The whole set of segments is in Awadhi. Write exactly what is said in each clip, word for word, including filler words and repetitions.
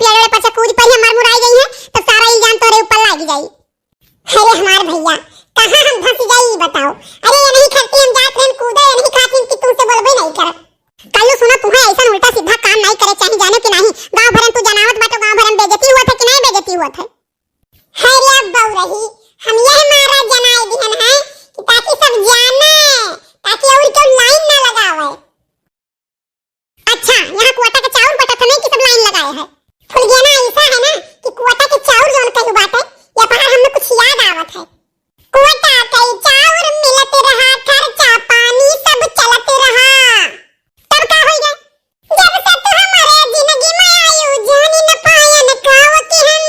पेड़वे पर से कूद पड़ी, मर मुराई गई है, तो सारा इल्जाम तोरे ऊपर लाग जाई। अरे हमार भैया, कहाँ हम धंस जाई, ई बताओ। अरे ये नहीं खातिर हम जात रहन कूदे, ये नहीं खातिर कि तुमसे बोलबे नहीं करब। कल्लू सुनो, तुम्हें ऐसा उल्टा सीधा काम नहीं करे चाहिए, जाने कि नहीं? गांव भरन तू जनावत बाटो, गांव भरन बेइज्जती हुआ था कि नहीं बेइज्जती हुआ था? अरे बउरही, हम यह मारा जनाए दिहन है कि ताकि सब जाने, ताकि और क्यों लाइन ना लगावे। अच्छा, यहाँ कुआटा के चाउर बटत है, नहीं कि सब लाइन लगाए है। फुलगेना ऐसा है ना कि कुआटा के चाउर जौन कहू बाटे, ये पहाड़ हमें कुछ याद आवत है। कुआटा के चाउर मिलत रहा, खर्चा पानी सब चलत रहा। तब का होई गए? जब से तू हमारे जिंदगी में आयु, जानी न पायन काव के हम।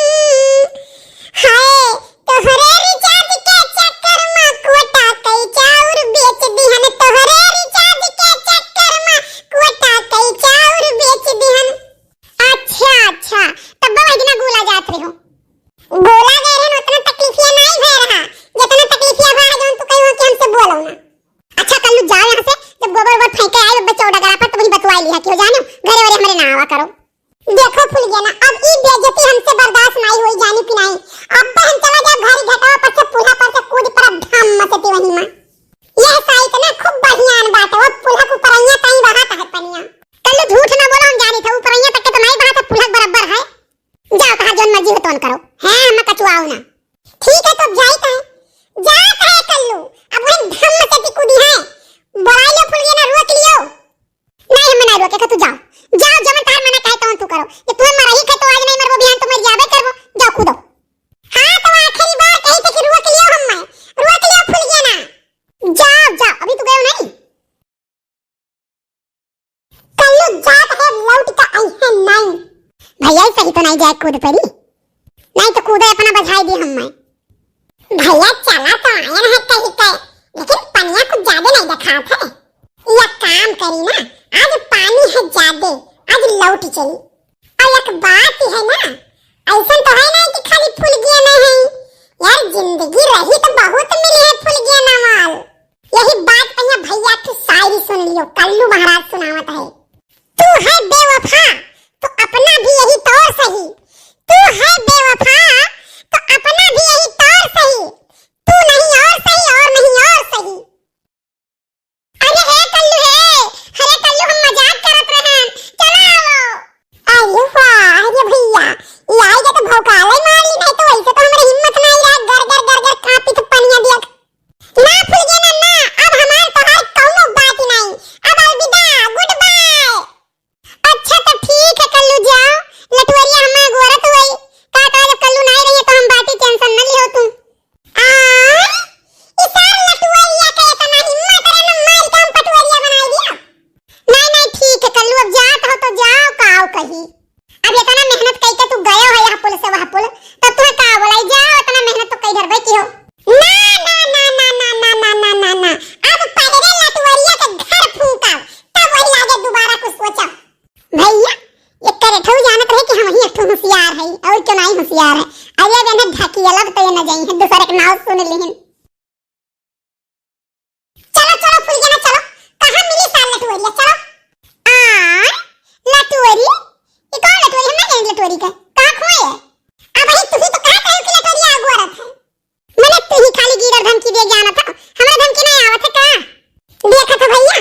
हाय, तोहरे रिचार्ज के चक्कर में कुआटा कई चाउर बेच दिहन, तोहरे रिचार्ज के चक्कर में कुआटा कई चाउर बेच दिहन। अच्छा, अच्छा, तब वही दिना गोला जात रहो। गोला गए रहन, उतना तकलीफिया नहीं भय रहा, जितना तकलीफिया भय है, जौन तू कही हो कि हमसे बोलो ना। अच्छा कल्लू, जाओ यहाँ से, जब गोबर ओबर फेंके आए बच्चा डगरा पर, तो वही बतुआ लिया कि हो जानो, घरे वरे हमरे ना आवा करो। देखो फुलगेना, अब ई बेइज्जती हमसे बर्दाश्त नहीं हुई, जानी कि नहीं। अब तो हम चला जाब घरी घटवा पर से, पुल्हा पर से कूद पड़ब, धाम मचती वही माँ। यह साइड ना खूब बढ़िया बात है, वो पुल्हा के ऊपरैया ताई बहात है पनिया। कल्लू झूठ ना बोला, हम जानी था ऊपरैया तक के तो नहीं बहात है, पुल्हा बराबर है। जाओ, तहार जौन मर्जी हो तौन करो। हैं, हमें कचुआओ ना। ठीक है, तो अब जाई कहे? जा कहे कल्लू, अब वही धाम मचती कूदी है। बोलाई लो फुलगेना, रोक लियो। नहीं, हमें नहीं रोके, तू जाओ। जाओ, जवन तहार मना कहे तवन तू करो। ये तुम्हें मरही के तो आज नहीं मरबो, बिहान तो मर जाबे करबो। जाओ कूदो। हाँ, तो आखिरी बार कही थे कि रोक लियो हमें। रोक लियो फुलगेना। जाओ, जाओ, अभी तू गयो नहीं। कल्लू जात है, लौट के आई है नहीं। भैया, सही तो नहीं जाए कूद पड़ी, नहीं तो कूदे अपना बजाई दी हम मैं। भैया, चला तो आयन है कहीं के, लेकिन पनिया कुछ ज्यादा नहीं दिखात है। एक काम करी ना, आज पानी है ज्यादा, आज लौट चली। और एक बात है ना, ऐसा तो है नहीं कि खाली फुलगेना है यार, जिंदगी रही तो बहुत मिली है फुलगेना वाल। यही बात पे यहाँ भैया की शायरी सुन लियो, कल्लू महाराज सुनावत है। तू है बेवफा तो अपना भी यही तौर सही, तू है बेवफा तो अपना भी यही तौर सही, तू नहीं और सही और नहीं और सही। अरे हे कल्लू हे, अरे कल्लू हम मजाक करत रहन, चला आवो। अरे वाह, अरे भैया, ये आई के तो भौकाले मार ली, नहीं तो वैसे तो हमारी हिम्मत नहीं रहा, गर गर गर गर कांपी तो पनिया दिया। ना फुलगेना ना, अब हमार तोहार कौनो बात नहीं। अब अलविदा, good bye। अच्छा तो ठीक है कल्लू, जाओ, लटुअरिया हमें गोरत हुई। का कहा, जब कल्लू नहीं रही है तो हम बाटी, tension न लियो तू। आ, ई सार लटुअरिया के इतना हिम्मत रहे न, मार के हम पटुअरिया बनाई दिया। नहीं, नहीं, ठीक है कल्लू, अब जात हो तो जाओ, काव कही। अब इतना मेहनत कई के तू गयो है यहाँ पुल से वहाँ पुल, तब तुम्हें का बोलाई, जाओ, इतना मेहनत तो कई घर बैठी हो। ना, ना, ना, ना, ना, ना, ना, ना, ना, ना, अब पहले लटुअरिया के घर फूंका, तब वही लागे दोबारा कुछ सोचा। भैया, ये करे ठऊ जानत रहे कि हम ही एक ठो होशियार है, और क्यों नहीं होशियार है। अरे अब इन्हें ढकी अलग तो ये न जाई है, दूसरे के नाव सुन लिहिन। चलो, चलो, फुलगेना, चलो। कहाँ मिली सार लटुअरिया? चलो। आ, लटुअरी? ये कौन लटुअरी? हम ना जाने लटुअरी का। कहाँ खोए है? अब भाई, तू ही तो कहा कहो कि लटुअरिया आगू रख है। मने तू ही खाली गीदड़ धमकी दे जाना था। हमरा धमकी नहीं आवत है का? देखा था भैया,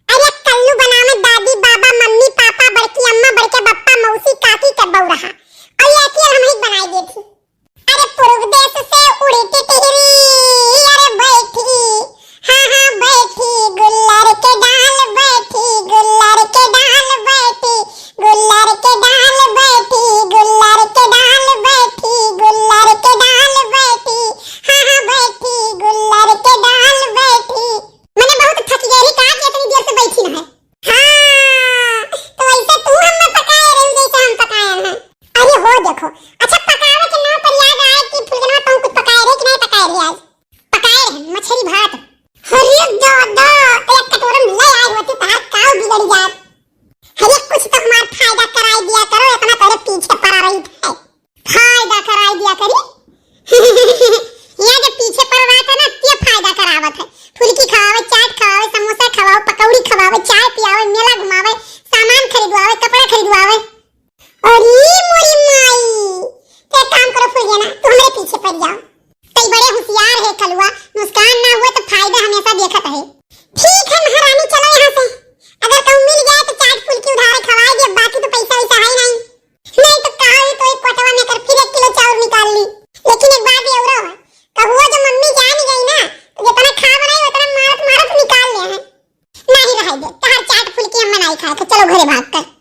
अरे कल्लू बनावे दादी, बाबा, मम्मी, पापा, बड़की अम्मा, बड़के बप्पा, मौसी, काकी के बउरहा। और ये अकेल हम ही बनाई देती। अरे पूर्व देश से उड़ी टिटहरी, अरे बैठी, हाँ, हाँ, बैठी गुल्लर के डाल, बैठी गुल्लर के डाल, बैठी गुल्लर के डाल, बैठी गुल्लर के डाल, बैठी गुल्लर के डाल, बैठी, हाँ, हाँ, बैठी गुल्लर के डाल, बैठी। मने बहुत थक गए रही का कि इतनी देर से बैठी न है। हाँ, तो ऐसे तू हमें पकाए रहू जैसे हम पकाए हैं। अरे हो देखो, अच्छा पकावे के नाम पर याद आए कि फुलगेना तुम कुछ पकाए रहे कि नहीं पकाए रहे आज? पकाए रहे मछली भात। अरे दादा, तो एक कटोरा में ले आए होती तो आज काव बिगड़ जात। अरे कुछ तो हमार फायदा कराई दिया करो, इतना तोरे पीछे पड़ा रही थे। फायदा कराई दिया करी। यहाँ जब पीछे पड़ रहा था ना, ते फायदा करावत है। फुलकी खवावे, चाट खवावे, समोसा खवावे, पकौड़ी खवावे, चाय पियावे, मेला घुमावे, सामान खरीदवावे, कपड़ा खरीदवावे। अरे मोरी आए के चलो घरे भाग कर।